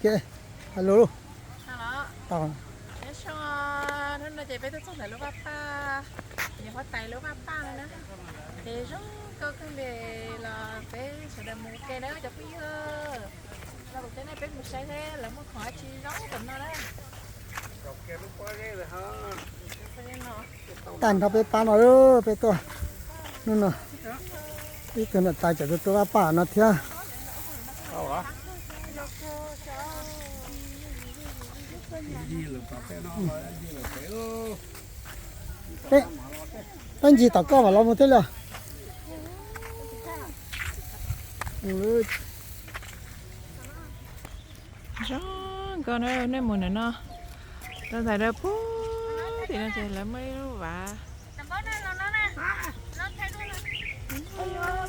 Ke, alo. Hnub no ces peb tuaj txog ntawm lub vaj paj, yog huab tais lub vaj paj no na. Ces zoo nkauj kawg li los peb sawv daws mus ke na cov phooj ywg. Los kuv coj nej peb mus saib seb lawv muaj khoom dab tsi zoo tom no na. Tag nrho peb pab no, peb tuaj hnub no, ib tug niam tais cov tuaj vaj paj no thiab. Peb ncig tom koj mam los mus thiab li. Zoo nkauj na, nej mus ntawm no rau ntawm rau puag tim no ces lawv muaj ib lub vav.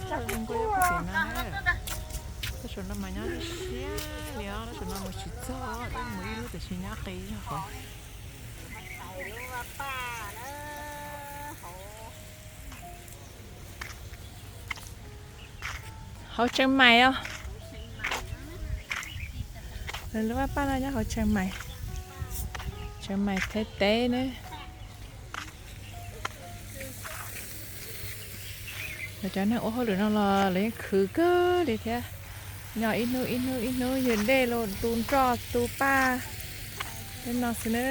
Zoo nkauj nyob puag tim no na. Tab sis no mas nyob siab li os, tab sis no mus tsis txog, tab mus ib lub tiam sis nyob qis zog hauv. Hauv Tsheev Maim os. Lub vaj paj no nyob hauv Tsheev Maim, Tsheev Maim Thaib teb na. Lawv cov neeg ua hauj lwm no los lawv yeej khwv kawg li thiab. Nyob ib hnub ib hnub ib hnub ywg dej los tu nroj tu paj li no xwb na.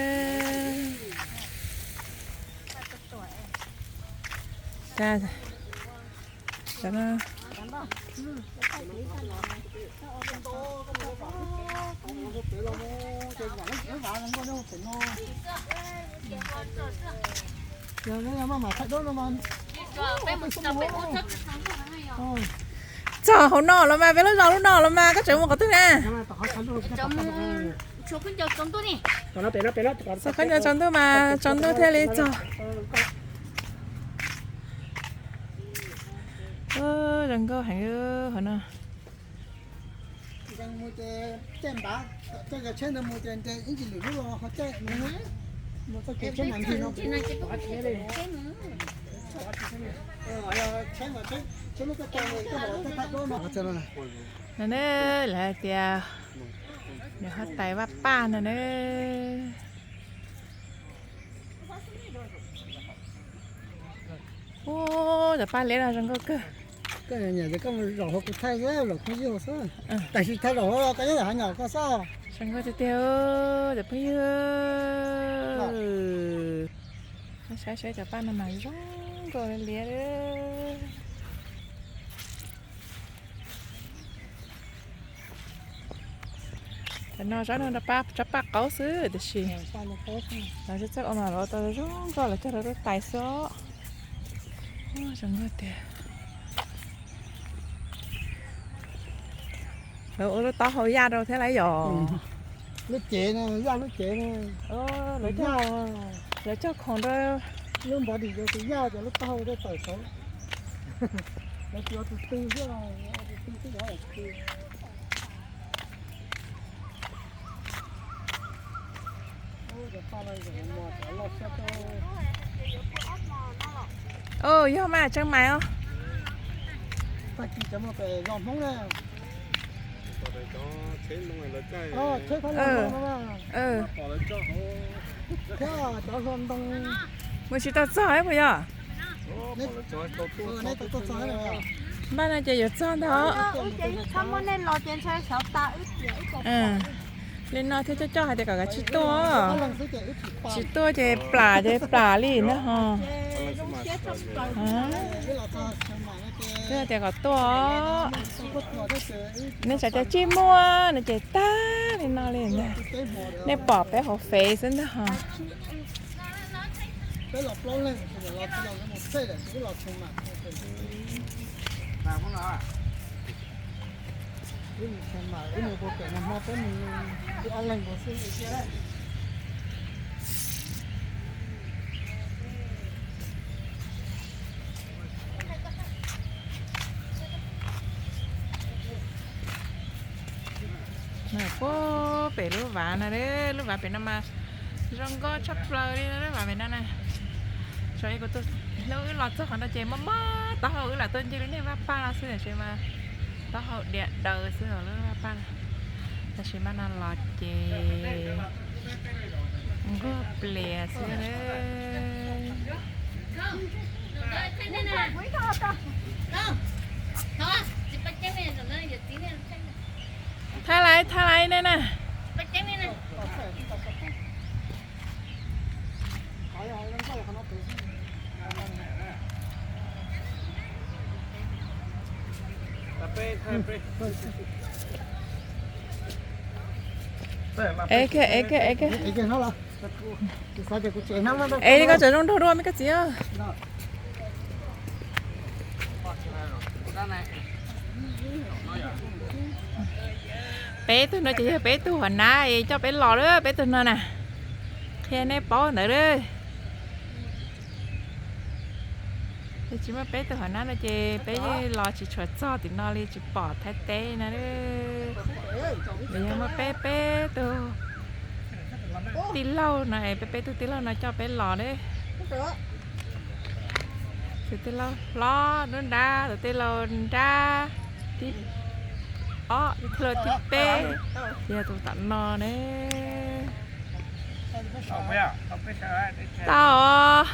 Txog hauv no los mas, peb lub zos lub no los mas, koj tseem mus qhov twg na? Txog khaub ncaws tsaus ntuj mas tsaus ntuj thiaj li txog. Zoo nkauj heev hauv no. No ne, lawv hais tias nws huab tais vaj paj no ne. Ub, cov paj liab no zoo nkauj kawg. Koj nyiam ces koj mus zaum hauv kuv thaij xwb, zaum phooj ywg hauv xwb. Tab sis thaij zaum hauv koj nyob hav nyom koj xwb. Zoo nkauj tiag tiag cov phooj ywg. Saib saib cov paj no mas zoo nkauj liab. Cov no tsob no tsob paj qaub xwb tiam sis lawv txawj ua mas lawv ua tau zoo nkauj lawv cog rau lub tais xwb os. Zoo nkauj tiag. Lawv ua lub taub hau yaj rau thiab lawv yom. Lub cev no, yaj lub cev no. Lawv cog khoom rau lub npov dim rau tus yaj cov lub taub hau rau tawm saud. Lawv tsis ua tus tw xwb, tus tw xwb. Yog mas, Tsheej Maim os. Mus tsis tau txog puas yog? Npaj no ces yuav txog ntag. Li no thiaj coj coj hais tias kom kav tsij tuaj. Tsis tuaj ces plam ces plam li na ho. Thiaj tias kom tuaj. Nej tsam cas tsij muaj no ces tag li no li ntag. Nej pom peb hauv fev xwb ntag ho. Puag pem lub vav no, lub vav pem no mas zoo nkauj tshaj plaws li lub vav pem no na. Thaum ub wb los txog qhov no ces mob mob taub hau, wb lam tuaj ncig lub niag vaj paj no xwb tiam sis mas taub hau diam daws xwb os lub vaj paj no. Tab sis mas no los ces nquag plias xwb. Thaij laiv, thaij laiv ne na. Es kawg, es kawg, es kawg. Es koj tseem zoo nraug dua me koj txiv. Peb tug no ces yog peb tug hauv nab es coj peb los lawm, peb tug no na. Qhia nej paub ntawd lawm. Ces tsis muaj peb tug hauv nab no ces peb los tsis tshua txog tim no li, tsis pom Thaib teb no. Yog muaj peb peb tug tij laug no es peb peb tug tij laug no coj peb los lawm. Tus tij laug hlob dub nrab, tus tij laug nrab thib ob, tus tij laug thib peb, yog tus tom no ne. Tau.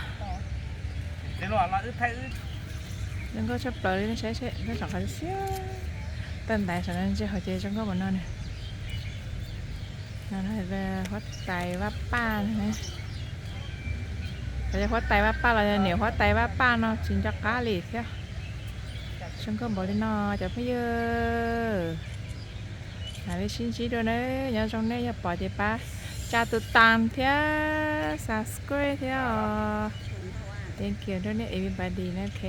Zoo nkauj tshaj plaws li, nej saib seb, nej tsom qhov xiab. Tawm ntaiv saum no ntsia hauv ces zoo nkauj npaum no ne. No huab tais Vaj Paj no. Yog huab tais Vaj Paj los yog niam huab tais Vaj Paj no tsis nco qab li thiab. Zoo nkauj npaum li no cov phooj ywg. Mam li sib ntsib dua nawb, nyob zoo nej, yog pom ces pab tsa tus tas thiab subscribe thiab os. Thank you dua nej everybody na, ok.